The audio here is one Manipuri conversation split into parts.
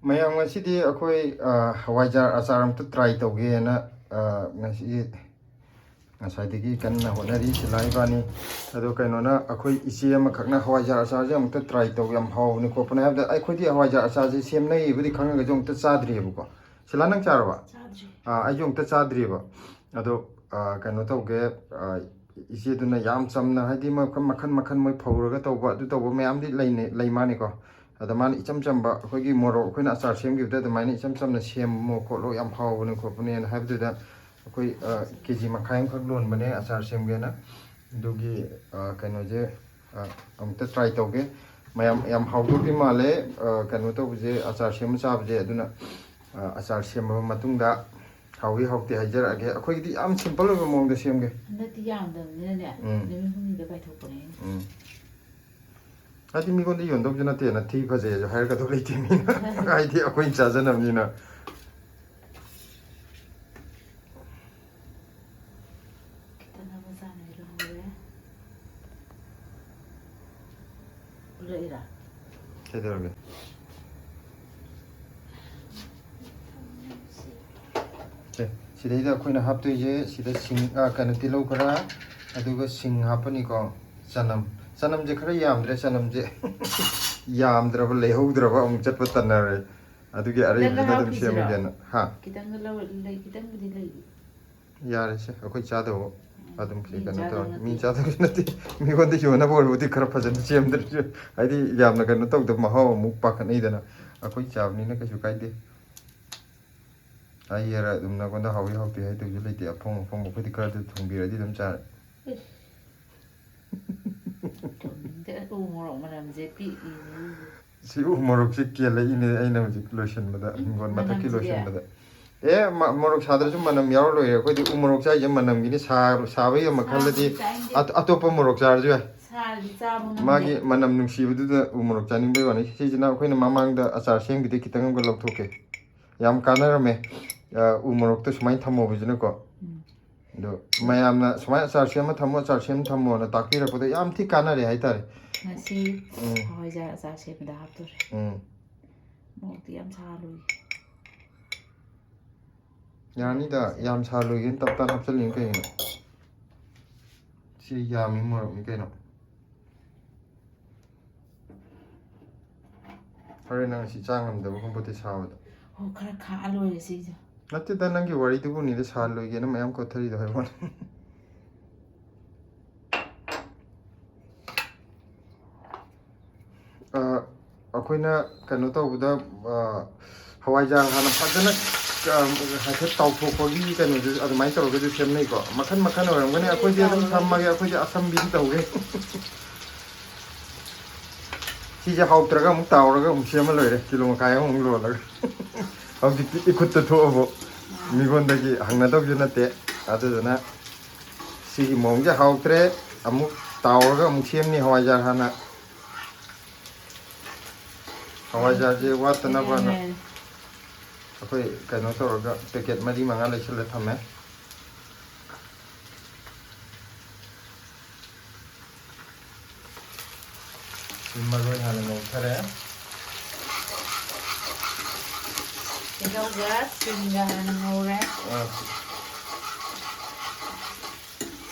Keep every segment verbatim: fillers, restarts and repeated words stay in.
ꯃꯌꯥꯝ, ꯉꯁꯤꯗꯤ ꯑꯩꯈꯣꯏ, ꯑ, ꯍꯋꯥꯏꯖꯥꯔ ꯑꯆꯥꯔ ꯑꯝꯇ try ꯇꯧꯒꯦꯅ, ꯑ, ꯉꯁꯤ ꯉꯁꯥꯏꯗꯒꯤ ꯀꯟꯅ ꯍꯣꯠꯅꯔꯤ ꯁꯤꯂꯥ ꯏꯕꯥꯅꯤ꯫ ꯑꯗꯣ ꯀꯩꯅꯣꯅ, ꯑꯩꯈꯣꯏ ꯏꯆꯦ ꯑꯃꯈꯛꯅ ꯍꯋꯥꯏꯖꯥꯔ ꯑꯆꯥꯔꯁꯦ ꯑꯃꯨꯛꯇ try ꯇꯧ, ꯌꯥꯝ ꯍꯥꯎꯕꯅꯤ ꯈꯣꯠꯄꯅꯤ ꯍꯥꯏꯕꯗ, ꯑꯩꯈꯣꯏꯗꯤ ꯍꯋꯥꯏꯖꯥꯔ ꯑꯆꯥꯔꯁꯦ ꯁꯦꯝꯅꯩꯕꯨꯗꯤ ꯈꯪꯉꯒꯁꯨ ꯑꯃꯨꯛꯇ ꯆꯥꯗ꯭ꯔꯤꯑꯕꯀꯣ꯫ ꯁꯤꯂꯥ, ꯅꯪ ꯆꯥꯔꯕ? ꯆꯥꯗ꯭ꯔꯤ꯫ ꯑꯥ, ꯑꯩꯁꯨ ꯑꯃꯨꯛꯇ ꯆꯥꯗ꯭ꯔꯤꯑꯕ꯫ ꯑꯗꯣ, ꯑꯥ, ꯀꯩꯅꯣ ꯇꯧꯒꯦ, ꯑꯥ, ꯏꯆꯦꯗꯨꯅ ꯌꯥꯝ ꯆꯝꯅ, ꯍꯥꯏꯗꯤ, ꯃꯈꯜ, ꯃꯈꯜ ꯃꯈꯜ ꯃꯣꯏ ꯐꯧꯔꯒ ꯇꯧꯕ, ꯑꯗꯨ ꯇꯧꯕ ꯃꯌꯥꯝꯗꯤ ꯂꯩꯅꯩ, ꯂꯩ ꯃꯥꯅꯤꯀꯣ꯫ ꯑꯗ ꯃꯥꯅ ꯏꯆꯝ ꯆꯝꯕ, ꯑꯩꯈꯣꯏꯒꯤ ꯃꯣꯔꯣꯛ ꯑꯩꯈꯣꯏꯅ ꯑꯆꯥꯔ ꯁꯦꯝꯈꯤꯕꯗ ꯑꯗꯨꯃꯥꯏꯅ ꯏꯆꯝ ꯆꯝꯅ ꯁꯦꯝꯃꯣ ꯈꯣꯠꯂꯣ, ꯌꯥꯝ ꯍꯥꯎꯕꯅꯦ ꯈꯣꯠꯄꯅꯦꯅ ꯍꯥꯏꯕꯗꯨꯗ, ꯑꯩꯈꯣꯏ, ꯑ, KG ꯃꯈꯥꯏ ꯑꯃꯈꯛ ꯂꯣꯟꯕꯅꯦ ꯑꯆꯥꯔ ꯁꯦꯝꯒꯦꯅ꯫ ꯑꯗꯨꯒꯤ, ꯑ, ꯀꯩꯅꯣꯁꯦ, ꯑ, ꯑꯃꯨꯛꯇ try ꯇꯧꯒꯦ꯫ ꯃꯌꯥꯝ ꯌꯥꯝ ꯍꯥꯎꯗꯧꯗꯤ ꯃꯥꯜꯂꯦ, ꯑ, ꯀꯩꯅꯣ ꯇꯧꯕꯁꯦ, ꯑꯆꯥꯔ ꯁꯦꯝꯕ ꯆꯥꯕꯁꯦ꯫ ꯑꯗꯨꯅ, ꯑ, ꯑꯆꯥꯔ ꯁꯦꯝꯃꯕ ꯃꯇꯨꯡꯗ ꯍꯥꯎꯏ ꯍꯥꯎꯇꯦ ꯍꯥꯏꯖꯔꯛꯑꯒꯦ꯫ ꯑꯩꯈꯣꯏꯒꯤꯗꯤ ꯌꯥꯝ simple ꯑꯣꯏꯕ ꯃꯑꯣꯡꯗ ꯁꯦꯝꯒꯦ꯫ ꯍꯟꯗꯛꯇꯤ ꯌꯥꯝꯗꯕꯅꯤꯅꯅꯦ, ꯎꯝ꯫ ꯅꯨꯃꯤꯠ ꯍꯨꯝꯅꯤꯗ ꯀꯥꯏꯊꯣꯛꯄꯅꯦ ꯑꯩꯅ꯫ ꯎꯝ꯫ ꯍꯥꯏꯗꯤ ꯃꯤꯉꯣꯟꯗ ꯌꯣꯟꯗꯧꯁꯨ ꯅꯠꯇꯦꯅ, ꯊꯤ ꯐꯖꯩꯁꯨ ꯍꯥꯏꯔꯛꯀꯗꯧ ꯂꯩꯇꯦ ꯃꯤꯅ꯫ ꯍꯥꯏꯗꯤ ꯑꯩꯈꯣꯏꯅ ꯆꯥꯖꯅꯕꯅꯤꯅ꯫ ꯈꯤꯇꯪ ꯑꯃ ꯆꯥꯅ ꯂꯧꯍꯧꯔꯦ꯫ ꯎꯠꯂꯛꯏꯔꯥ? ꯀꯩꯗꯧꯔꯒꯦ? ꯑꯦ, ꯁꯤꯗꯩꯗ ꯑꯩꯈꯣꯏꯅ ꯍꯥꯞꯇꯣꯏꯁꯦ, ꯁꯤꯗ ꯁꯤꯡ, ꯑ, ꯀꯩꯅꯣ, ꯇꯤꯜꯍꯧ ꯈꯔ, ꯑꯗꯨꯒ ꯁꯤꯡ ꯍꯥꯞꯄꯅꯤꯀꯣ꯫ ꯆꯅꯝ, ꯆꯅꯝꯁꯦ ꯈꯔ ꯌꯥꯝꯗ꯭ꯔꯦ, ꯆꯅꯝꯁꯦ ꯌꯥꯝꯗ꯭ꯔꯕ, ꯂꯩꯍꯧꯗ꯭ꯔꯕ ꯑꯃꯨꯛ ꯆꯠꯄ ꯇꯟꯅꯔꯦ꯫ ꯑꯗꯨꯒꯤ ꯈꯤꯇꯪꯒ ꯑꯔꯩꯕꯗꯨꯅ ꯑꯗꯨꯝ ꯍꯥꯞꯈꯤꯁꯤꯔꯣ? ꯁꯦꯝꯃꯒꯦꯅ꯫ ꯍꯥ? ꯈꯤꯇꯪꯒ ꯂꯧ-, ꯂꯩ, ꯈꯤꯇꯪꯕꯨꯗꯤ ꯂꯩ꯫ ꯌꯥꯔꯦꯁꯦ, ꯑꯩꯈꯣꯏ ꯆꯥꯗꯧꯕ ꯑꯗꯨꯝ ꯃꯤ ꯀꯩꯅꯣ ꯆꯥꯗꯧ ꯇꯧꯔꯦ꯫ ꯅꯠꯇꯦ꯫ ꯃꯤ ꯆꯥꯗꯧꯁꯨ ꯅꯠꯇꯦ꯫ ꯃꯤꯉꯣꯟꯗ ꯌꯣꯟꯅꯕ ꯑꯣꯏꯔꯕꯨꯗꯤ ꯈꯔ ꯐꯖꯅ ꯁꯦꯝꯗ꯭ꯔꯁꯨ, ꯍꯥꯏꯗꯤ ꯌꯥꯝꯅ ꯀꯩꯅꯣ ꯇꯧꯗꯕ, ꯃꯍꯥꯎ ꯑꯃꯨꯛ ꯄꯥꯈꯠꯅꯩꯗꯅ꯫ ꯑꯩꯈꯣꯏ ꯆꯥꯕꯅꯤꯅ ꯀꯩꯁꯨ ꯀꯥꯏꯗꯦ꯫ ꯑꯩ ꯌꯥꯔ ꯑꯗꯨꯝ ꯅꯉꯣꯟꯗ ꯍꯥꯎꯏ ꯍꯥꯎꯇꯦ ꯍꯥꯏꯗꯕꯁꯨ ꯂꯩꯇꯦ꯫ ꯑꯐꯣꯡ ꯑꯐꯣꯡꯕ ꯑꯩꯈꯣꯏꯗꯤ ꯈꯔꯗꯤ ꯊꯣꯡꯕꯤꯔꯗꯤ ꯑꯗꯨꯝ ꯆꯥꯔꯦ꯫ ꯏꯁ꯫ ꯊꯣꯡꯅꯤꯡꯗꯦ꯫ ꯎ ꯃꯣꯔꯣꯛ ꯃꯅꯝꯁꯦ ꯄꯤꯛꯏ꯫ ꯁꯤ ꯎ ꯃꯣꯔꯣꯛꯁꯦ ꯀꯦꯜꯂꯛꯏꯅꯦ ꯑꯩꯅ ꯍꯧꯖꯤꯛ ꯂꯣꯏꯁꯤꯟꯕꯗ, ꯎꯝ, ꯍꯤꯡꯒꯣꯜ ꯃꯊꯛꯀꯤ ꯃꯅꯝꯁꯤꯗꯤ꯫ ꯂꯣꯏꯁꯤꯟꯕꯗ꯫ ꯑꯦ, ꯃ-, ꯃꯣꯔꯣꯛ ꯁꯥꯗ꯭ꯔꯁꯨ ꯃꯅꯝ ꯌꯥꯎꯔ ꯂꯣꯏꯔꯦ꯫ ꯑꯩꯈꯣꯏꯗꯤ ꯎ ꯃꯣꯔꯣꯛ ꯆꯥꯏꯁꯦ ꯃꯅꯝꯒꯤꯅꯤ꯫ ꯁꯥ-, ꯁꯥꯕ ꯍꯦꯟꯕ ꯈꯜꯂꯗꯤ ꯁꯥꯕꯗꯤ ꯆꯥꯅꯤꯡꯗꯦ꯫ ꯑꯠ-, ꯑꯇꯣꯞꯄ ꯃꯣꯔꯣꯛ ꯆꯥꯔꯁꯨ ꯌꯥꯏ꯫ ꯁꯥꯔꯗꯤ ꯆꯥꯕ ꯉꯝꯗꯦ꯫ ꯃꯥꯒꯤ ꯃꯅꯝ ꯅꯨꯡꯁꯤꯕꯗꯨꯗ ꯎ ꯃꯣꯔꯣꯛ ꯆꯥꯅꯤꯡꯕꯩ ꯋꯥꯅꯤ꯫ ꯁꯤꯁꯤꯅ ꯑꯩꯈꯣꯏꯅ ꯃꯃꯥꯡꯗ ꯑꯆꯥꯔ ꯁꯦꯝꯈꯤꯗꯩ ꯈꯤꯇꯪ ꯑꯃꯒ ꯂꯧꯊꯣꯛꯀꯦ꯫ ꯌꯥꯝ ꯀꯥꯟꯅꯔꯝꯃꯦ꯫ ꯑ, ꯎ ꯃꯣꯔꯣꯛꯇ ꯁꯨꯃꯥꯏꯅ ꯊꯝꯃꯣꯕꯁꯤꯅꯀꯣ꯫ ꯎꯝ꯫ ꯑꯗꯣ ꯃꯌꯥꯝꯅ ꯁꯨꯃꯥꯏꯅ ꯑꯆꯥꯔ ꯁꯦꯝꯃ ꯊꯝꯃꯣ, ꯑꯆꯥꯔ ꯁꯦꯝꯃ ꯊꯝꯃꯣꯅ ꯇꯥꯛꯄꯤꯔꯛꯄꯗꯣ ꯌꯥꯝ ꯊꯤ ꯀꯥꯟꯅꯔꯦ ꯍꯥꯏꯇꯥꯔꯦ꯫ ꯉꯁꯤ ꯎꯝ꯫ ꯍꯋꯥꯏꯖꯥꯔ ꯑꯆꯥꯔ ꯁꯦꯝꯕꯗ ꯍꯥꯞꯇꯣꯔꯦ꯫ ꯎꯝ꯫ ꯃꯣꯔꯣꯛꯇꯤ ꯌꯥꯝ ꯁꯥꯍꯜꯂꯣꯏꯒꯦ꯫ ꯌꯥꯅꯤꯗ, ꯌꯥꯝ ꯁꯥꯍꯜꯂꯣꯏꯒꯦꯅ ꯇꯞ ꯇꯥꯅ ꯍꯥꯞꯆꯤꯜꯂꯤꯅ ꯀꯩꯒꯤꯅꯣ? ꯁꯤ ꯌꯥꯝꯃꯤ ꯃꯣꯔꯣꯛꯅꯤ ꯀꯩꯅꯣ꯫ ꯍꯣꯔꯦꯟ ꯅꯪ ꯁꯤ ꯆꯥ ꯉꯝꯗꯕ ꯈꯪꯄꯣꯠꯇꯦ ꯁꯥꯕꯗ꯫ ꯍꯣ, ꯈꯔ ꯈꯥꯛꯑ ꯂꯣꯏꯔꯦ ꯁꯤꯁꯦ꯫ ꯅꯠꯇꯦꯗ, ꯅꯪꯒꯤ ꯋꯥꯔꯤꯗꯨꯕꯨꯅꯤꯗ, ꯁꯥꯍꯜꯂꯣꯏꯒꯦꯅ ꯃꯌꯥꯝ ꯀꯣꯠꯊꯔꯤꯗꯣ ꯍꯥꯏꯕ ꯋꯥꯅꯤ꯫ ꯑ, ꯑꯩꯈꯣꯏꯅ ꯀꯩꯅꯣ ꯇꯧꯕꯗ, ꯑ, ꯍꯋꯥꯏꯖꯥꯔ ꯍꯥꯟꯅ ꯐꯖꯅ, ꯑ, ꯍꯥꯏꯐꯦꯠ ꯇꯥꯎꯊꯣꯛꯄꯒꯤ ꯀꯩꯅꯣꯗꯨ ꯑꯗꯨꯃꯥꯏꯅ ꯇꯧꯔꯒꯁꯨ ꯁꯦꯝꯅꯩꯀꯣ꯫ ꯃꯈꯟ ꯃꯈꯟ ꯑꯣꯏꯔꯝꯒꯅꯤ, ꯑꯩꯈꯣꯏꯗꯤ ꯑꯗꯨꯝ ꯊꯝꯃꯒꯦ, ꯑꯩꯈꯣꯏꯗꯤ ꯑꯁꯝꯕꯤꯗꯤ ꯇꯧꯒꯦ꯫ ꯁꯤꯁꯦ ꯍꯥꯎꯇ꯭ꯔꯒ ꯑꯃꯨꯛ ꯇꯥꯎꯔꯒ ꯑꯃꯨꯛ ꯁꯦꯝꯃ ꯂꯣꯏꯔꯦ, ꯀꯤꯂꯣ ꯃꯈꯥꯏ ꯑꯃꯃꯨꯛ ꯂꯣꯜꯂꯒ꯫ ꯍꯧꯖꯤꯛꯇꯤ ꯏꯈꯨꯠꯇ ꯊꯣꯛꯑꯕꯨ ꯃꯤꯉꯣꯟꯗꯒꯤ ꯍꯪꯅꯗꯧꯁꯨ ꯅꯠꯇꯦ꯫ ꯑꯗꯨꯗꯨꯅ ꯁꯤꯒꯤ ꯃꯑꯣꯡꯁꯦ ꯍꯥꯎꯇ꯭ꯔꯦ, ꯑꯃꯨꯛ ꯇꯥꯎꯔꯒ ꯑꯃꯨꯛ ꯁꯦꯝꯅꯤ ꯍꯋꯥꯏꯖꯥꯔ ꯍꯥꯟꯅ꯫ ꯍꯋꯥꯏꯖꯥꯔꯁꯦ ꯋꯥꯠꯇꯅꯕꯅ ꯑꯩꯈꯣꯏ ꯀꯩꯅꯣ ꯇꯧꯔꯒ ꯄꯦꯀꯦꯠ ꯃꯔꯤ ꯃꯉꯥ ꯂꯩꯁꯜꯂ ꯊꯝꯃꯦ꯫ ꯁꯤ ꯃꯔꯣꯏ ꯍꯥꯟꯅ ꯉꯧꯊꯔꯦ꯫ ꯇꯤꯜꯍꯧꯒ ꯁꯤꯡꯒ ꯍꯥꯟꯅ ꯉꯧꯔꯦ꯫ ꯑꯥ꯫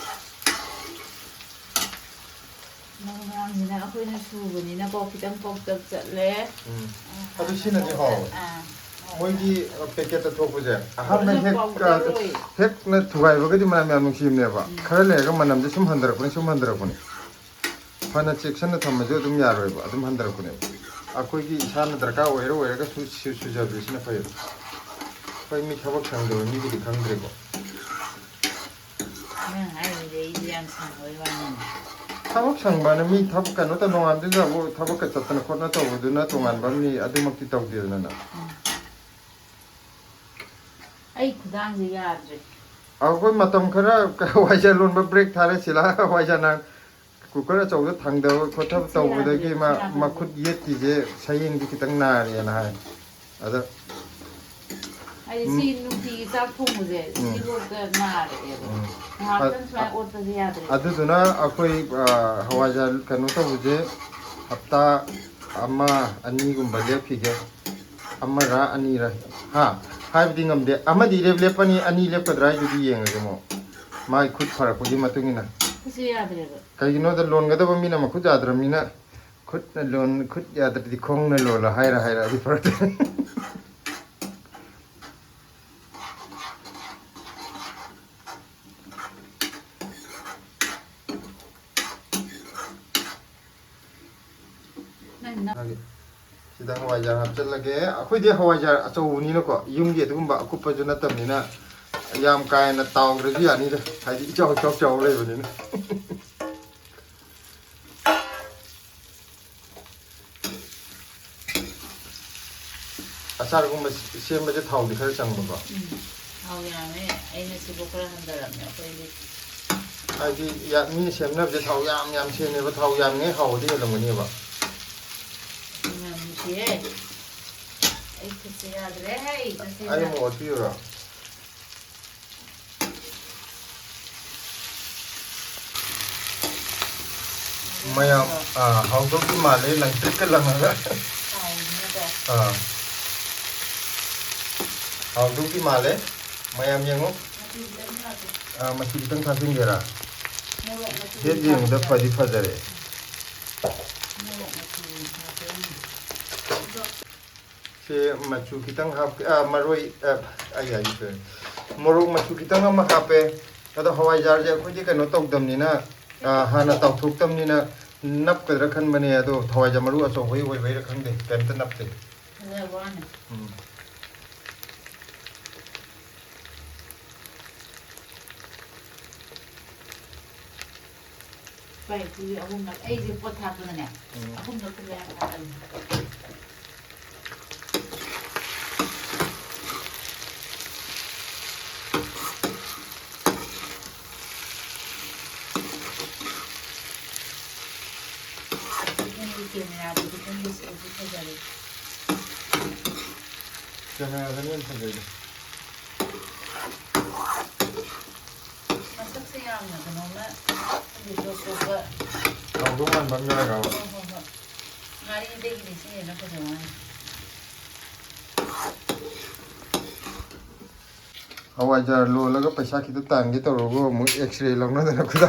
ꯃꯔꯨ ꯃꯔꯥꯡꯁꯤꯅ ꯑꯩꯈꯣꯏꯅ ꯁꯨꯕꯅꯤꯅꯀꯣ, ꯈꯤꯇꯪ ꯄꯣꯞꯇꯛ ꯆꯠꯂꯦ꯫ ꯎꯝ꯫ ꯑꯗꯨ ꯁꯤꯅꯗꯤ ꯍꯥꯎꯋꯦ꯫ ꯑꯥ꯫ ꯃꯣꯏꯒꯤ, ꯑ, ꯄꯦꯀꯦꯠꯇ ꯊꯣꯛꯄꯁꯦ ꯑꯍꯥꯟꯕ ꯂꯣꯏꯅ ꯍꯦꯛ, powder ꯑ, ꯑꯣꯏ꯫ ꯍꯦꯛꯅ ꯊꯨꯒꯥꯏꯕꯒꯗꯤ ꯃꯅꯝ ꯌꯥꯝ ꯅꯨꯡꯁꯤꯕꯅꯦꯕ꯫ ꯎꯝ꯫ ꯈꯔ ꯂꯩꯔꯒ ꯃꯅꯝꯁꯦ ꯁꯨꯝ ꯍꯟꯊꯔꯛꯄꯅꯤ, ꯁꯨꯝ ꯍꯟꯊꯔꯛꯄꯅꯤ꯫ ꯐꯅ ꯆꯦꯛꯁꯤꯟꯅ ꯊꯝꯃꯁꯨ ꯑꯗꯨꯝ ꯌꯥꯔꯣꯏꯕ, ꯑꯗꯨꯝ ꯍꯟꯊꯔꯛꯄꯅꯦꯕ꯫ ꯑꯩꯈꯣꯏꯒꯤ ꯏꯁꯥꯅ ꯗꯔꯀꯥꯔ ꯑꯣꯏꯔ ꯑꯣꯏꯔꯒ ꯁꯨ-, ꯁꯨ-, ꯁꯨꯖꯕꯁꯦ ꯁꯤꯅ ꯐꯩꯌꯦꯕ꯫ ꯑꯩꯈꯣꯏ ꯃꯤ ꯊꯕꯛ ꯁꯪꯗꯕ ꯃꯤꯒꯤꯗꯤ ꯈꯪꯗ꯭ꯔꯦꯀꯣ꯫ ꯅꯪ ꯍꯥꯏꯔꯤꯗꯤ ꯑꯩꯗꯤ ꯌꯥꯝ ꯁꯪꯕꯩ ꯋꯥꯅꯤꯅꯦ꯫ ꯊꯕꯛ ꯁꯪꯕꯅ ꯃꯤ ꯊꯕꯛ ꯀꯩꯅꯣ ꯇꯧ, ꯅꯣꯡꯉꯥꯟꯕꯗꯩ ꯅꯨꯃꯤꯠ ꯇꯥꯕꯨ ꯊꯕꯛꯀ ꯆꯠꯇꯅ ꯈꯣꯠꯇꯅ ꯇꯧꯕꯗꯨꯅ ꯇꯣꯉꯥꯟꯕ ꯑꯃꯅꯤ, ꯑꯗꯨꯃꯛꯇꯤ ꯇꯧꯗꯦꯗꯅ ꯅꯪ꯫ ꯎꯝ꯫ ꯑꯩ ꯈꯨꯗꯥꯡꯁꯦ ꯌꯥꯗ꯭ꯔꯦ꯫ ꯑꯩꯈꯣꯏ ꯃꯇꯝ ꯈꯔ ꯍꯋꯥꯏꯖꯥꯔ ꯂꯣꯟꯕ break ꯊꯥꯔꯦ, ꯁꯤꯂꯥ ꯍꯋꯥꯏꯖꯥꯔ ꯅꯍꯥꯟ cooker ꯑꯆꯧꯕꯗ ꯊꯥꯡꯗꯕ ꯈꯣꯠꯊꯕ ꯈꯨꯠꯁꯦ ꯇꯧꯕꯗꯒꯤ ꯌꯥꯗ꯭ꯔꯦ, ꯃꯥ ꯌꯥꯗ꯭ꯔꯦ꯫ ꯃꯈꯨꯠ ꯌꯦꯠꯀꯤꯁꯦ ꯁꯌꯦꯡꯁꯦ ꯈꯤꯇꯪ ꯅꯥꯔꯦꯅ ꯍꯥꯏ꯫ ꯑꯗ ꯑꯩ ꯁꯤ ꯎꯝ꯫ ꯅꯨꯡꯇꯤꯒꯤ ꯆꯥꯛ ꯊꯣꯡꯕꯁꯦ ꯎꯝ꯫ ꯁꯤꯐꯥꯎꯗ ꯅꯥꯔꯛꯑꯦꯕ꯫ ꯎꯝ꯫ ꯉꯥꯏꯍꯥꯛꯇꯪ ꯑ-, ꯁꯨꯃꯥꯏꯅ ꯑ-, ꯑꯣꯠꯄꯁꯦ ꯌꯥꯗ꯭ꯔꯦ꯫ ꯑꯗꯨꯗꯨꯅ ꯑꯩꯈꯣꯏ, ꯑ, ꯍꯋꯥꯏꯖꯥꯔ ꯀꯩꯅꯣ ꯇꯧꯕꯁꯦ ꯍꯞꯇꯥ ꯑꯃ ꯑꯅꯤꯒꯨꯝꯕ ꯂꯦꯞꯈꯤꯒꯦ꯫ ꯑꯃꯔ ꯑꯅꯤꯔ? ꯍꯥ? ꯍꯥꯏꯕꯗꯤ ꯉꯝꯗꯦ꯫ ꯑꯃꯗꯤ ꯂꯦꯞ-, ꯂꯦꯞꯄꯅꯤ, ꯑꯅꯤ ꯂꯦꯞꯀꯗ꯭ꯔꯥ ꯍꯥꯏꯗꯨꯗꯤ ꯌꯦꯡꯉꯒꯦ ꯑꯃꯨꯛ꯫ ꯃꯥꯏ ꯈꯨꯠ ꯐꯔꯛꯄꯒꯤ ꯃꯇꯨꯡ ꯏꯟꯅ꯫ ꯈꯨꯠꯁꯦ ꯌꯥꯗ꯭ꯔꯦꯕ꯫ ꯀꯩꯒꯤꯅꯣꯗ ꯂꯣꯟꯒꯗꯕ ꯃꯤꯅ ꯃꯈꯨꯠ ꯌꯥꯗ꯭ꯔꯕꯅꯤꯅ ꯈꯨꯠꯅ ꯂꯣꯟ-, ꯈꯨꯠ ꯌꯥꯗ꯭ꯔꯗꯤ ꯈꯣꯡꯅ ꯂꯣꯜꯂꯣ ꯍꯥꯏꯔ ꯍꯥꯏꯔꯛꯑꯗꯤ ꯐꯔꯛ ꯇꯥꯏ꯫ ꯅꯪ ꯅ- ꯁꯤꯗ ꯍꯋꯥꯏꯖꯥꯔ ꯍꯥꯞꯆꯤꯜꯂꯒꯦ꯫ ꯑꯩꯈꯣꯏꯗꯤ ꯍꯋꯥꯏꯖꯥꯔ ꯑꯆꯧꯕꯅꯤꯅꯀꯣ, ꯌꯨꯝꯒꯤ ꯑꯗꯨꯒꯨꯝꯕ ꯑꯀꯨꯞꯄꯁꯨ ꯅꯠꯇꯕꯅꯤꯅ ꯌꯥꯝ ꯀꯥ ꯍꯦꯟꯅ ꯇꯥꯎꯗ꯭ꯔꯁꯨ ꯌꯥꯅꯤꯗ, ꯍꯥꯏꯗꯤ ꯏꯆꯥꯎ ꯏꯆꯥꯎ ꯆꯥꯎ ꯂꯩꯕꯅꯤꯅ꯫ ꯑꯆꯥꯔꯒꯨꯝꯕ ꯁꯦꯝꯕꯁꯦ ꯊꯥꯎꯗꯤ ꯈꯔ ꯆꯪꯕꯀꯣ? ꯎꯝ, ꯊꯥꯎ ꯌꯥꯝꯃꯦ꯫ ꯑꯩꯅ ꯁꯤꯕꯨ ꯈꯔ ꯍꯟꯊꯔꯕꯅꯦ ꯑꯩꯈꯣꯏꯗꯤ꯫ ꯍꯥꯏꯗꯤ ꯌꯥ-, ꯃꯤꯅ ꯁꯦꯝꯅꯕꯁꯦ ꯊꯥꯎ ꯌꯥꯝ ꯌꯥꯝ ꯁꯦꯝꯃꯦꯕ, ꯊꯥꯎ ꯌꯥꯝꯉꯩ ꯍꯥꯎꯕꯗꯤ ꯍꯦꯜꯂꯝꯒꯅꯦꯕ꯫ ꯃꯅꯝ ꯅꯨꯡꯁꯤꯍꯦ꯫ ꯑꯩ ꯈꯨꯠꯁꯦ ꯌꯥꯗ꯭ꯔꯦ ꯍꯦ, ꯇꯁꯦꯡꯅ꯫ ꯑꯩ ꯑꯃꯨꯛ ꯑꯣꯠꯄꯤꯌꯨꯔꯣ? ꯃꯌꯥꯝ, ꯑꯥ, ꯍꯥꯎꯗꯧꯗꯤ ꯃꯥꯜꯂꯦ, ꯂꯪꯇ꯭ꯔꯤꯛꯀ ꯂꯪꯉꯒ꯫ ꯍꯥꯎꯕꯅꯤꯅꯀꯣ꯫ ꯑꯥ꯫ ꯍꯥꯎꯗꯧꯗꯤ ꯃꯥꯜꯂꯦ꯫ ꯃꯌꯥꯝ ꯌꯦꯡꯉꯨ꯫ ꯃꯆꯨ ꯈꯤꯇꯪ ꯊꯥꯛꯀꯦ꯫ ꯑꯥ, ꯃꯆꯨ ꯈꯤꯇꯪ ꯊꯥꯛꯆꯤꯟꯒꯦꯔꯥ? ꯃꯣꯔꯣꯛ ꯃꯆꯨ ꯍꯦꯛ ꯌꯦꯡꯕꯗ ꯊꯥꯛꯄ꯫ ꯐꯗꯤ ꯐꯖꯔꯦ꯫ ꯃꯣꯔꯣꯛ ꯃꯆꯨ ꯊꯥꯛꯀꯦ꯫ ꯁꯦ ꯃꯆꯨ ꯈꯤꯇꯪ ꯍꯥꯞꯀꯦ, ꯑ, ꯃꯔꯣꯏ, ꯑ, ꯑꯩ ꯍꯥꯏꯒꯦ ꯇꯧꯔꯦ꯫ ꯃꯣꯔꯣꯛ ꯃꯆꯨ ꯈꯤꯇꯪ ꯑꯃ ꯍꯥꯞꯄꯦ꯫ ꯑꯗꯣ ꯍꯋꯥꯏꯖꯥꯔꯁꯦ ꯑꯩꯈꯣꯏꯗꯤ ꯀꯩꯅꯣ ꯇꯧꯗꯕꯅꯤꯅ, ꯑ, ꯍꯥꯟꯅ ꯇꯥꯎꯊꯣꯛꯇꯕꯅꯤꯅ ꯅꯞꯀꯗ꯭ꯔꯥ ꯈꯟꯕꯅꯦ, ꯑꯗꯣ ꯍꯋꯥꯏꯖꯥꯔ ꯃꯔꯨ ꯑꯆꯧꯕꯒꯤ ꯑꯣꯏꯕꯩꯔꯥ ꯈꯪꯗꯦ, ꯀꯩꯝꯇ ꯅꯞꯇꯦ꯫ ꯐꯖꯕ ꯋꯥꯅꯤ꯫ ꯎꯝ꯫ ꯎꯄꯥꯏ ꯂꯩꯇꯦ, ꯑꯍꯨꯝꯂꯛ꯫ ꯑꯩꯁꯦ ꯄꯣꯠ ꯊꯥꯛꯄꯗꯅꯦ, ꯎꯝ꯫ ꯑꯍꯨꯝꯂꯛ ꯀꯨꯝꯕ ꯌꯥꯝ ꯊꯥꯛꯑꯅꯤ꯫ ꯅꯪꯒꯤ ꯀꯦꯃꯦꯔꯥꯗꯗꯤ ꯅꯪꯒꯤꯁꯦ ꯑꯩꯁꯨ ꯐꯖꯔꯦ꯫ ꯀꯦꯃꯦꯔꯥꯗꯅ ꯍꯦꯟꯅ ꯐꯖꯩꯗ꯫ ꯀꯩꯅꯣꯝꯃ ꯈꯪꯗꯦ, ꯇꯣꯞ ꯇꯣꯞꯄ꯫ ꯍꯥꯎꯗꯧ ꯃꯥꯟꯕ ꯑꯃ ꯌꯥꯎꯔꯒꯕ? ꯍꯣꯏ, ꯍꯣꯏ, ꯍꯣꯏ꯫ ꯉꯥꯔꯤꯗꯒꯤꯗꯤ ꯁꯤꯅ ꯍꯦꯟꯅ ꯐꯖꯕ ꯋꯥꯅꯤ꯫ ꯍꯋꯥꯏꯖꯥꯔ ꯂꯣꯜꯂꯒ ꯄꯩꯁꯥ ꯈꯤꯇ ꯇꯥꯟꯒꯦ ꯇꯧꯔꯒ ꯑꯃꯨꯛ X-ray ꯂꯧꯅꯗꯅ ꯈꯨꯗꯥ꯫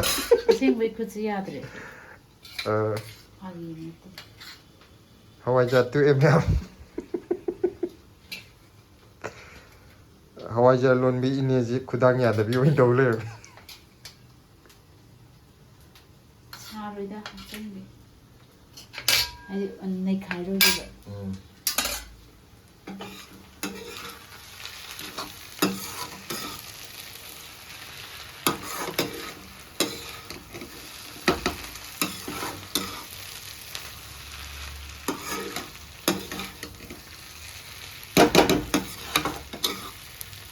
ꯑꯁꯦꯡꯕꯩ ꯈꯨꯠꯁꯤ ꯌꯥꯗ꯭ꯔꯦ꯫ ꯑ꯫ ꯐꯥꯒꯤ ꯅꯠꯇꯦ꯫ ꯍꯋꯥꯏꯖꯥꯔ ꯇꯨ ꯑꯦꯝ ꯑꯦꯜ꯫ ꯍꯋꯥꯏꯖꯥꯔ ꯂꯣꯟꯕꯤ ꯏꯅꯦꯁꯤ ꯈꯨꯗꯥꯡ ꯌꯥꯗꯕꯤ ꯑꯣꯏꯅ ꯇꯧ ꯂꯩꯔꯝꯃꯦ꯫ ꯁꯥꯔꯣꯏꯗ, ꯍꯥꯞꯆꯤꯟꯒꯦ꯫ ꯍꯥꯏꯗꯤ, ꯅꯩꯈꯥꯏꯔꯣꯏꯗꯕ꯫ ꯎꯝ꯫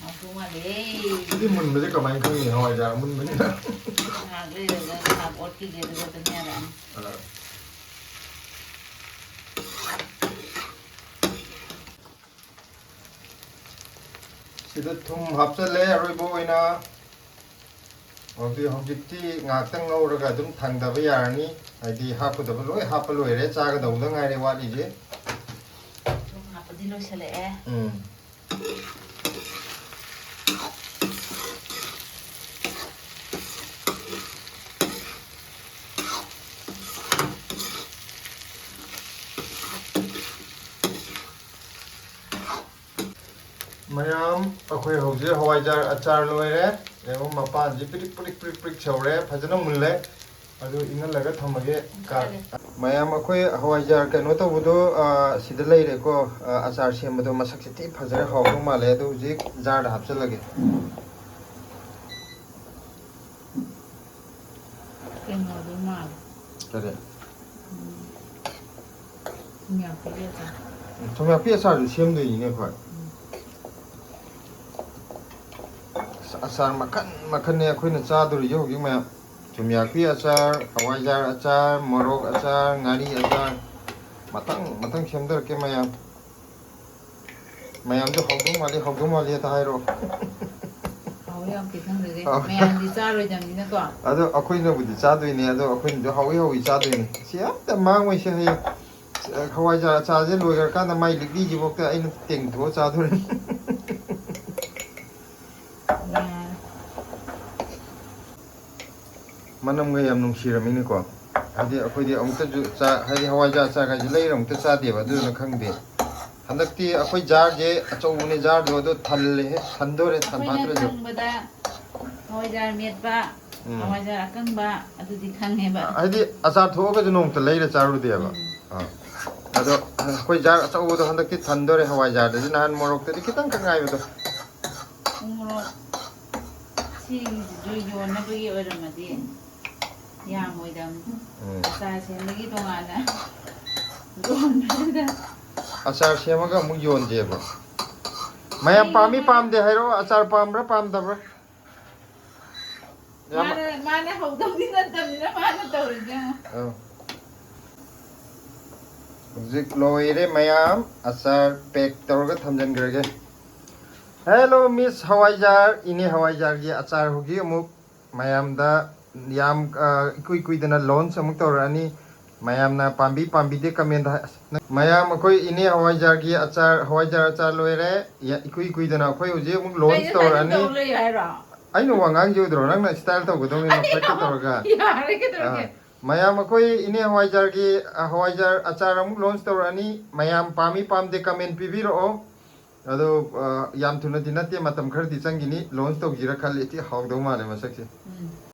ꯍꯥꯎꯗꯧ ꯃꯥꯜꯂꯦ꯫ ꯁꯤꯗꯤ ꯃꯨꯟꯕꯁꯦ ꯀꯃꯥꯏꯅ ꯈꯪꯉꯤ? ꯍꯋꯥꯏꯖꯥꯔ ꯃꯨꯟꯕꯅꯤꯅ꯫ ꯉꯥꯏꯍꯥꯛ ꯂꯩꯔꯒ ꯉꯥꯏꯍꯥꯛ ꯑꯣꯠꯈꯤꯒꯦ, ꯑꯗꯨꯒ ꯑꯗꯨꯝ ꯌꯥꯔꯛꯑꯅꯤ꯫ ꯑꯥ꯫ ꯁꯤꯗ ꯊꯨꯝ ꯍꯥꯞꯆꯜꯂꯦ ꯑꯔꯣꯏꯕ ꯑꯣꯏꯅ꯫ ꯍꯧꯖꯤꯛ, ꯍꯧꯖꯤꯛꯇꯤ ꯉꯥꯏꯍꯥꯛꯇꯪ ꯉꯧꯔꯒ ꯑꯗꯨꯝ ꯊꯥꯡꯗꯕ ꯌꯥꯔꯅꯤ꯫ ꯍꯥꯏꯗꯤ ꯍꯥꯞꯀꯗꯕ ꯂꯣꯏ ꯍꯥꯞꯄ ꯂꯣꯏꯔꯦ, ꯆꯥꯒꯗꯧꯕꯗ ꯉꯥꯏꯔꯦ ꯋꯥꯠꯂꯤꯁꯦ꯫ ꯊꯨꯝ ꯍꯥꯞꯄꯗꯤ ꯂꯣꯏꯁꯤꯜꯂꯛꯑꯦ꯫ ꯎꯝ꯫ ꯃꯌꯥꯝ, ꯑꯩꯈꯣꯏ ꯍꯧꯖꯤꯛ ꯍꯋꯥꯏꯖꯥꯔ ꯑꯆꯥꯔ ꯂꯣꯏꯔꯦ꯫ ꯌꯦꯡꯉꯨ, ꯃꯄꯥꯟꯁꯤ ꯄ꯭ꯔꯤꯛ ꯄ꯭ꯔꯤꯛ ꯄ꯭ꯔꯤꯛ ꯄ꯭ꯔꯤꯛ ꯁꯧꯔꯦ, ꯐꯖꯅ ꯃꯨꯜꯂꯦ꯫ ꯑꯗꯨ ꯏꯪꯍꯜꯂꯒ ꯊꯝꯃꯒꯦ꯫ ꯀꯥ-, ꯃꯌꯥꯝ, ꯑꯩꯈꯣꯏ ꯍꯋꯥꯏꯖꯥꯔ ꯀꯩꯅꯣ ꯇꯧꯕꯗꯣ, ꯑ, ꯁꯤꯗ ꯂꯩꯔꯦꯀꯣ꯫ ꯑ, ꯑꯆꯥꯔ ꯁꯦꯝꯕꯗꯣ ꯃꯁꯛꯁꯦ ꯊꯤ ꯐꯖꯔꯦ, ꯍꯥꯎꯗꯧ ꯃꯥꯜꯂꯦ꯫ ꯑꯗꯨ ꯍꯧꯖꯤꯛ ꯖꯥꯔꯗ ꯍꯥꯞꯆꯤꯜꯂꯒꯦ꯫ ꯀꯩꯅꯣꯗꯣ ꯃꯥꯜꯂꯦ꯫ ꯀꯔꯤ? ꯎꯝ꯫ ꯊꯨꯝꯌꯥꯛꯄꯤꯒꯤ ꯑꯆꯥꯔ꯫ ꯊꯨꯝꯌꯥꯛꯄꯤ ꯑꯆꯥꯔꯁꯨ ꯁꯦꯝꯗꯣꯏꯅꯤꯅꯦ ꯑꯩꯈꯣꯏ꯫ ꯎꯝ꯫ ꯑꯁ, ꯑꯆꯥꯔ ꯃꯈꯟ ꯃꯈꯟꯅꯦ ꯑꯩꯈꯣꯏꯅ ꯆꯥꯗꯣꯔꯤꯁꯦ ꯍꯧꯖꯤꯛ ꯃꯌꯥꯝ꯫ ꯊꯨꯝꯌꯥꯛꯄꯤ ꯑꯆꯥꯔ, ꯍꯋꯥꯏꯖꯥꯔ ꯑꯆꯥꯔ, ꯃꯣꯔꯣꯛ ꯑꯆꯥꯔ, ꯉꯥꯔꯤ ꯑꯆꯥꯔ, ꯃꯊꯪ ꯃꯊꯪ ꯁꯦꯝꯗꯔꯛꯀꯦ ꯃꯌꯥꯝ꯫ ꯃꯌꯥꯝꯁꯨ ꯍꯥꯎꯗꯧ ꯃꯥꯜꯂꯤ, ꯍꯥꯎꯗꯧ ꯃꯥꯜꯂꯤ ꯍꯦꯛꯇ ꯍꯥꯏꯔꯣ꯫ ꯍꯥꯎꯋꯦ, ꯌꯥꯝ ꯈꯤꯇꯪꯗꯨꯗꯤ ꯑꯧ꯫ ꯃꯌꯥꯝꯗꯤ ꯆꯥꯔꯣꯏꯗꯕꯅꯤꯅꯀꯣ꯫ ꯑꯗꯣ ꯑꯩꯈꯣꯏꯅꯕꯨꯗꯤ ꯆꯥꯗꯣꯏꯅꯦ, ꯑꯗꯣ ꯑꯩꯈꯣꯏꯅꯁꯨ ꯍꯥꯎꯏ ꯍꯥꯎꯏ ꯆꯥꯗꯣꯏꯅꯦ꯫ ꯁꯤ ꯑꯝꯇ ꯃꯥꯡꯉꯣꯏꯁꯦ꯫ ꯍꯌꯦꯡ ꯍꯋꯥꯏꯖꯥꯔ ꯑꯆꯥꯔꯁꯦ ꯂꯣꯏꯈ꯭ꯔꯀꯥꯟꯗ ꯃꯥꯏ ꯂꯤꯛꯂꯤꯁꯤꯐꯥꯎꯗ ꯑꯩꯅ ꯇꯦꯡꯊꯣꯛꯑ ꯆꯥꯗꯣꯔꯤꯅꯤ꯫ ꯌꯥꯔꯦ꯫ ꯃꯅꯝꯒ ꯌꯥꯝ ꯅꯨꯡꯁꯤꯔꯝꯃꯤꯅꯦꯀꯣ꯫ ꯍꯥꯏꯗꯤ ꯑꯩꯈꯣꯏꯗꯤ ꯑꯃꯨꯛꯇꯁꯨ ꯆꯥ, ꯍꯥꯏꯗꯤ ꯍꯋꯥꯏꯖꯥꯔ ꯑꯆꯥꯔ ꯀꯥꯏꯁꯦ ꯂꯩꯔ ꯑꯃꯨꯛꯇ ꯆꯥꯗꯦꯕ, ꯑꯗꯨꯗꯨꯅ ꯈꯪꯗꯦ꯫ ꯍꯟꯗꯛꯇꯤ ꯑꯩꯈꯣꯏ ꯖꯥꯔꯁꯦ ꯑꯆꯧꯕꯅꯦ, ꯖꯥꯔꯗꯣ ꯑꯗꯣ ꯊꯜꯂꯦꯍꯦ, ꯊꯟꯗꯣꯔꯦ, ꯊꯟ ꯑꯩꯈꯣꯏꯅ ꯐꯥꯠꯇ꯭ꯔꯁꯨ꯫ ꯈꯪꯕꯗ ꯍꯋꯥꯏꯖꯥꯔ ꯃꯦꯠꯄ, ꯎꯝ꯫ ꯍꯋꯥꯏꯖꯥꯔ ꯑꯀꯪꯕ, ꯑꯗꯨꯗꯤ ꯈꯪꯉꯦꯕ꯫ ꯍꯥꯏꯗꯤ ꯑꯆꯥꯔ ꯊꯣꯛꯑꯒꯁꯨ ꯅꯣꯡꯃꯇ ꯂꯩꯔ ꯆꯥꯔꯨꯗꯦꯕ꯫ ꯎꯝ꯫ ꯑꯥ꯫ ꯑꯗꯣ ꯑꯩꯈꯣꯏ ꯖꯥꯔ ꯑꯆꯧꯕꯗꯣ ꯍꯟꯗꯛꯇꯤ ꯊꯟꯗꯣꯔꯦ, ꯍꯋꯥꯏꯖꯥꯔꯗꯗꯤ ꯅꯍꯥꯟ ꯃꯣꯔꯣꯛꯇꯗꯤ ꯈꯤꯇꯪ ꯈꯛ ꯉꯥꯏꯕꯗꯣ꯫ ꯎꯃꯣꯔꯣꯛ ꯁꯤꯒꯤꯁꯤꯁꯨ ꯌꯣꯟꯅꯕꯒꯤ ꯑꯣꯏꯔꯝꯃꯗꯤ ꯌꯥꯝꯃꯣꯏꯗꯕꯅꯤ꯫ ꯎꯝ꯫ ꯑꯆꯥꯔ ꯁꯦꯝꯕꯒꯤ ꯇꯣꯉꯥꯟꯅ ꯌꯣꯟꯕꯗꯨꯗ꯫ ꯑꯆꯥꯔ ꯁꯦꯝꯃꯒ ꯑꯃꯨꯛ ꯌꯣꯟꯁꯦꯕ꯫ ꯃꯌꯥꯝ ꯄꯥꯝꯃꯤ ꯄꯥꯝꯗꯦ ꯍꯥꯏꯔꯛꯑꯣ, ꯑꯆꯥꯔ ꯄꯥꯝꯕ꯭ꯔꯥ ꯄꯥꯝꯗꯕ꯭ꯔꯥ? ꯌꯥꯝ- ꯃꯥꯅ ꯃꯥꯅ ꯍꯧꯗꯧꯗꯤ ꯅꯠꯇꯕꯅꯤꯅ ꯃꯥꯅ ꯇꯧꯔꯤꯁꯦ ꯌꯦꯡꯉꯣ꯫ ꯑꯧ꯫ ꯍꯧꯖꯤꯛ ꯂꯣꯏꯔꯦ ꯃꯌꯥꯝ, ꯑꯆꯥꯔ ꯄꯦꯛ ꯇꯧꯔꯒ ꯊꯝꯖꯤꯟꯈ꯭ꯔꯒꯦ꯫ ꯍꯦꯂꯣ ꯃꯤꯁ ꯍꯋꯥꯏꯖꯥꯔ, ꯏꯅꯦ ꯍꯋꯥꯏꯖꯥꯔꯒꯤ ꯑꯆꯥꯔ ꯍꯧꯖꯤꯛ ꯑꯃꯨꯛ ꯃꯌꯥꯝꯗ ꯌꯥꯝ, ꯑ, ꯏꯀꯨꯏ ꯀꯨꯏꯗꯅ ꯂꯣꯟꯁ ꯑꯃꯨꯛ ꯇꯧꯔꯛꯑꯅꯤ꯫ ꯃꯌꯥꯝꯅ ꯄꯥꯝꯕꯤ ꯄꯥꯝꯕꯤꯗꯦ ꯀꯃꯦꯟꯗ ꯍꯥꯏ-, ꯑꯁ, ꯅꯪ-, ꯃꯌꯥꯝ ꯑꯩꯈꯣꯏ ꯏꯅꯦ ꯍꯋꯥꯏꯖꯥꯔꯒꯤ ꯑꯆꯥꯔ, ꯍꯋꯥꯏꯖꯥꯔ ꯑꯆꯥꯔ ꯂꯣꯏꯔꯦ꯫ ꯌꯥ-, ꯏꯀꯨꯏ ꯀꯨꯏꯗꯅ ꯑꯩꯈꯣꯏ ꯍꯧꯖꯤꯛ ꯑꯃꯨꯛ ꯂꯣꯟꯁ ꯀꯩꯅꯣ ꯇꯧꯔꯛꯑꯅꯤ꯫ ꯇꯧ ꯂꯩ ꯍꯥꯏꯔꯣ? ꯑꯩꯅ ꯋꯥ ꯉꯥꯡꯖꯧꯗ꯭ꯔꯣ? ꯅꯪꯅ ꯏꯁꯇꯥꯏꯜ ꯇꯧꯒꯗꯧꯅꯤ, ꯅꯣꯐꯦꯠꯀ ꯇꯧꯔꯒ꯫ ꯌꯥꯔꯦ ꯀꯩꯗꯧꯔꯒꯦ? ꯑꯥ꯫ ꯃꯌꯥꯝ ꯑꯩꯈꯣꯏ ꯏꯅꯦ ꯍꯋꯥꯏꯖꯥꯔꯒꯤ, ꯑ, ꯍꯋꯥꯏꯖꯥꯔ ꯑꯆꯥꯔ ꯑꯃꯨꯛ ꯂꯣꯟꯁ ꯇꯧꯔꯛꯑꯅꯤ꯫ ꯃꯌꯥꯝ ꯄꯥꯝꯃꯤ ꯄꯥꯝꯗꯦ ꯀꯃꯦꯟ ꯄꯤꯕꯤꯔꯛꯑꯣ꯫ ꯑꯗꯣ, ꯑ, ꯌꯥꯝ ꯊꯨꯅꯗꯤ ꯅꯠꯇꯦ, ꯃꯇꯝ ꯈꯔꯗꯤ ꯆꯪꯈꯤꯅꯤ꯫ ꯂꯣꯟꯁ ꯇꯧꯁꯤꯔ ꯈꯜꯂꯤ꯫ ꯊꯤ ꯍꯥꯎꯗꯧ ꯃꯥꯜꯂꯦ ꯃꯁꯛꯁꯦ꯫ ꯎꯝ꯫